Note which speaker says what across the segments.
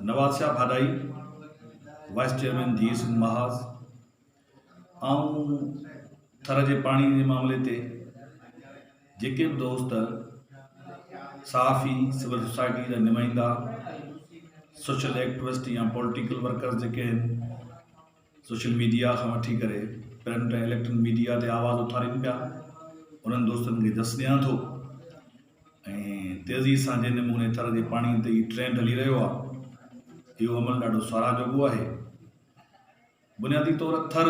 Speaker 1: Nawaz Shah Bhadai, vice chairman Jeay Sindh Mahaz, آئون ٿر جي پاڻي جي معاملي تي جيڪي به دوست صحافي، سول سوسائٽي جا نمائندا، سوشل ايڪٽوسٽ يا پوليٽيڪل ورڪرز جيڪي آهن سوشل ميڊيا کان وٺي ڪري پرنٽ ۽ اليڪٽرانڪ ميڊيا تي آواز اٿارين پيا انهن دوستن کي جس ڏيان ٿو ۽ تيزي سان جنهن نموني ٿر جي پاڻي تي هي ٽرينڊ هلي رهيو آهي اهو عمل ڏاڍو ساراهه جوڳو آهي. بنيادي طور ٿر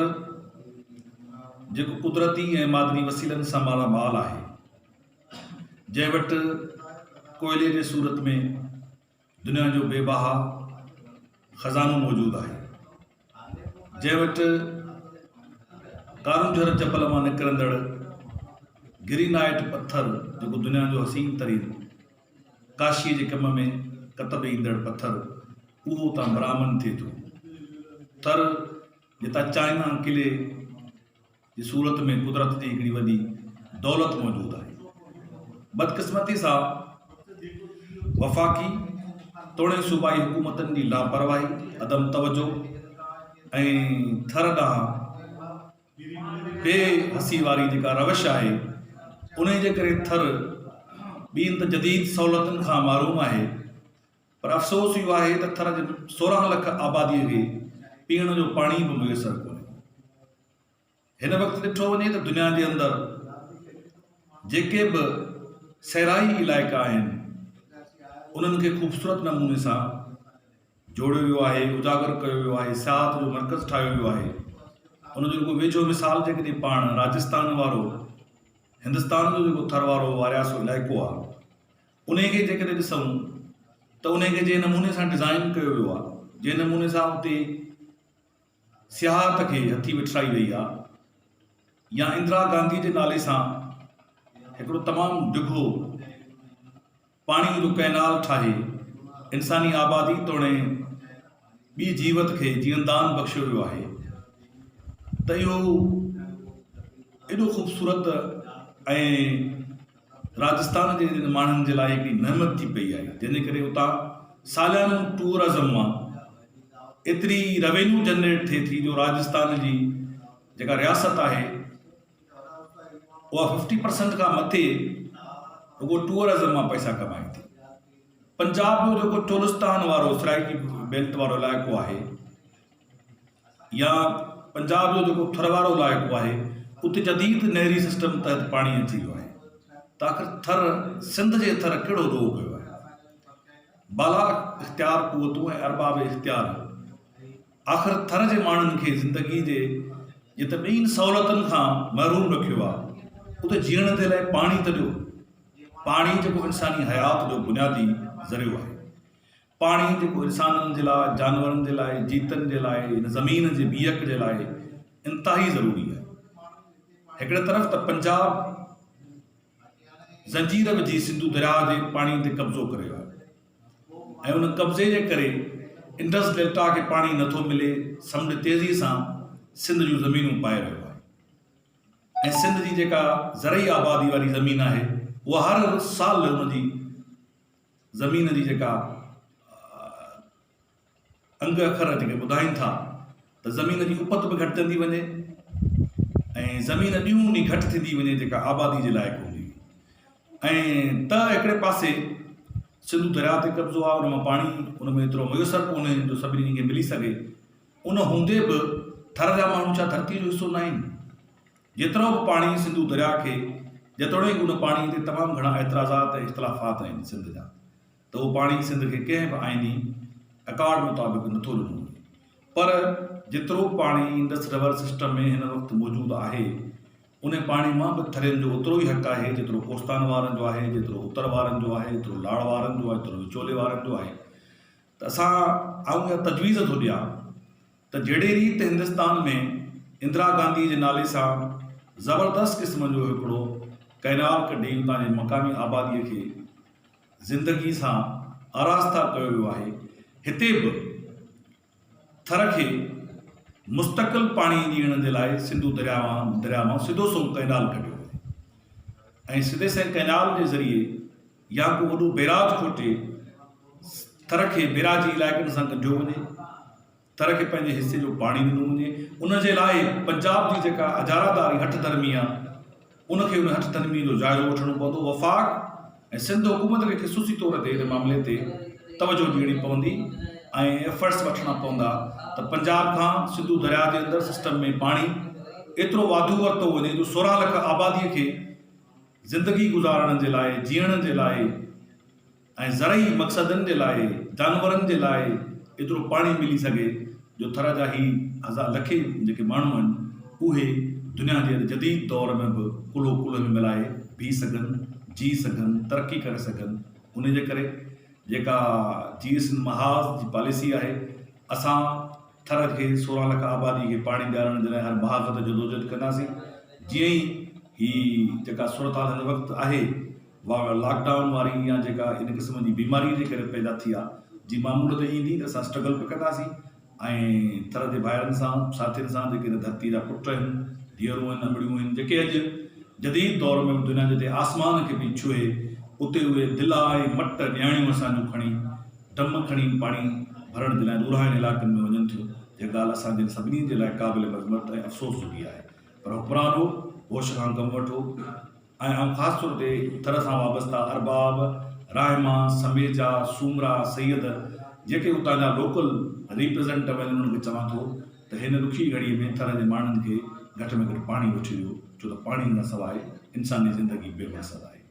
Speaker 1: جيڪو قدرتي ۽ معدني وسيلن سان مالا مال آهي، جنهن وٽ ڪوئلي جي صورت ۾ دنيا جو بي بها خزانو موجود آهي، جنهن وٽ ڪارونجهر جبل مان نڪرندڙ گرينائيٽ پٿر جيڪو دنيا جو حسين ترين ڪاشيء جي ڪم ۾ ڪتب ايندڙ پٿر اهو اتان برآمد ٿئي ٿو. ٿر جتان چائنا قلعي جي صورت ۾ قدرت جي هڪڙي وڏي دولت موجود آهي. بدقسمتي سان وفاقي توڻي صوبائي حڪومتن جي لاپرواهي، عدم توجهه ۽ ٿر ڏانهن بي حسي واري جيڪا روش آهي انهي جي ڪري ٿر ٻين ته جديد سهولتن کان محروم آهي پر افسوس اهو آهي ته ٿر جي 16 لک آبادي کي پيئڻ جو پاڻي به ميسر ڪونهي. هن وقت ڏٺو وڃي ته دنيا جي اندر جيڪي به صحرائي علائقا آهن انهن کي خوبصورت نموني سان جوڙيو ويو آهي، اجاگر ڪيو ويو آهي، سياحت جو مرڪز ٺاهيو ويو آهي. ان جو رڳو ويجهو مثال جيڪڏهن پاڻ راجستان وارو هندستان جو جيڪو ٿر وارو وارياسو علائقو آهي انهي کي جيڪڏهن ڏسون ته انهي کي جنهن نموني سان ڊزائين ڪيو ويو آهي جنهن نموني سان اتي سياحت کي هٿي وٺرائي وئي آهي يا اندرا گانڌي جي نالي سان هڪڙو تمام ڊگهو پاڻي جو ڪئنال ٺاهي انساني آبادي توڻي ٻي جيوت کي جيئن دان بخشيو ويو آهي ته اهو ايڏو خوبصورت ۽ راجستان جي انهن ماڻهن جي لاء هڪڙي نعمت ٿي پئي آهي جنهن جي ڪري اتان ساليانو ٽوئرزم مان ايتري روينيو جنريٽ ٿئي ٿي جو راجستان جي جيڪا رياست آهي اها ففٽي پرسنٽ کان مٿي رڳو ٽوئرزم مان پئسا ڪمائي ٿي. پنجاب جو جيڪو چولستان وارو سرائيڪي بيلٽ وارو علائقو آهي يا پنجاب جو جيڪو ٿر وارو علائقو آهي اتي جديد نهري سسٽم تحت پاڻي اچي ويو آهي ته آخر ٿر سنڌ جي ٿر ڪهڙو ڏوهه ڪيو آهي؟ بالا اختيار قوتون ۽ ارباب اختيار آخر ٿر جي ماڻهن کي زندگي جي جت ٻين سهولتن کان محروم رکيو آ اتي جيئڻ جي لاء پاڻي ته ڏيو. پاڻي جيڪو انساني حيات جو بنيادي ذريعو آهي. پاڻي جيڪو انسانن جي لاء، جانورن جي لاء، جيتن جي لاء، هن زمين جي بيهڪ جي لاء انتهائي ضروري آهي. هڪڙي طرف ته پنجاب زنجير وجهي سنڌو درياهه جي پاڻي تي قبضو ڪري ويو آهي ۽ ان قبضي جي ڪري انڊس ڊيلٽا کي پاڻي نٿو ملي، سمنڊ تيزي سان سنڌ جون زمينون پائي رهيو آهي ۽ سنڌ جي جيڪا زرعي آبادي واري زمين آهي اها هر سال ان جي زمين جي جيڪا انگ اکر جيڪي ٻڌائين ٿا ته زمين جي اپت به گهٽجندي وڃي ۽ زمين ڏينهون ڏينهن گهٽ ٿيندي وڃي جيڪا آبادي جي لائق هوندي هئي ۽ ته هڪڙي پاسي سنڌو درياء تي قبضو آهي ان مان پاڻي ان ۾ ايترو ميسر ڪونهي جو سڀني کي ملي سگهي ان هوندي به ٿر جا ماڻهو ڇا ڌرتي جو حصو ناهن جيترو به پاڻي سنڌو درياء کي جيتوڻيڪ ان پاڻي تي تمام گهڻا اعتراضات ۽ اختلافات آهن سنڌ جا ته اهو پاڻي سنڌ کي ڪنهن به آئيني اڪارڊ مطابق نٿو ڏنو وڃي پر جيترو پاڻي انڊس ريور سسٽم ۾ هن وقت موجود آهي ان پاڻي مان به ٿرين جو اوترو ئي حق آهي جيترو ڪوستان وارن جو آهي جيترو اتر وارن جو آهي جيترو لاڙ وارن جو آهي جيترو وچولي وارن جو آهي ته اسان آئون اها تجويز ٿو ڏيان ته جهڙي ريت هندستان ۾ اندرا گانڌي جي نالي سان زبردست قسم جو هڪڙو ڪئنال ڪڍي اتان جي مقامي آبادي کي زندگي سان آراسته ڪيو ويو آهي، هتي به ٿر کي مستقل پاڻي ڏيڻ جي لاء سنڌو درياء درياء مان سڌو سنئون ڪئنال ڪڍيو وڃي ۽ سڌي سنئين ڪئنال جي ذريعي يا ڪو وڏو بيراج کوٽي ٿر کي بيراجي علائقن سان ڳنڍيو وڃي، ٿر کي پنهنجي حصي جو پاڻي ڏنو وڃي، ان جي لاء پنجاب جي جيڪا اجاره داري هٺ ڌرمي آ ان کي ان هٺ ڌرمي جو جائزو وٺڻو پوندو، وفاق ۽ سنڌ حڪومت کي خصوصي طور تي ان معاملي تي توجهه ڏيڻي پوندي ۽ ايفرٽس وٺڻا پوندا ته پنجاب کان سنڌو درياء جي اندر سسٽم ۾ پاڻي ايترو واڌو ورتو وڃي جو 16 لک آبادي کي زندگي گذارڻ جي لاء، جيئڻ جي لاء ۽ زرعي مقصدن جي لاء، جانورن جي لاء ايترو پاڻي ملي سگهي جو ٿر جا هي هزار لکين جيڪي ماڻهو آهن اهي دنيا جي هن جديد دور ۾ به ڪلهو ڪلهي ۾ ملائي بيهي سگهن، جي سگهن، ترقي ڪري سگهن. انهي جي ڪري جيڪا جيئي سنڌ محاذ جي پاليسي آهي اسان ٿر کي 16 لک آبادي کي پاڻي ڏيارڻ جي لاء هر محاذ تي جدوجهد ڪنداسين جيئن ئي هي جيڪا صورتحال هن وقت آهي لاڪ ڊائون واري يا جيڪا ان قسم جي بيماري جي ڪري پيدا ٿي آ جي معمول تي ايندي ته اسان اسٽرگل به ڪنداسين ۽ ٿر جي ڀائرن سان ساٿين سان جيڪي هن ڌرتي جا پٽ آهن ڌيئرون آهن امڙيون آهن جيڪي اڄ جديد دور ۾ به دنيا جتي آسمان کي پئي ڇهي اتي اهي دلا ۽ مٽ نياڻيون اسان جون کڻي ڊم کڻي پاڻي ڀرڻ جي لاء ڏورانهن علائقن ۾ وڃن ٿيون، جيڪا ڳالهه اسان جن سڀني جي لاء قابل مذمت ۽ افسوس جوڳي آهي. پر حڪمرانو هوش کان ڪم وٺو ۽ آئون خاص طور تي ٿر سان وابسته ارباب، راهما، سميجا، سومرا، سيد جيڪي اتان جا لوڪل ريپريزنٽو آهن انهن کي چوان ٿو ته هن ڏکي گهڙي ۾ ٿر جي ماڻهن کي گهٽ ۾ گهٽ پاڻي وٺي ڏيو ڇو ته پاڻي کان سواء انساني زندگي بي مقصد آهي.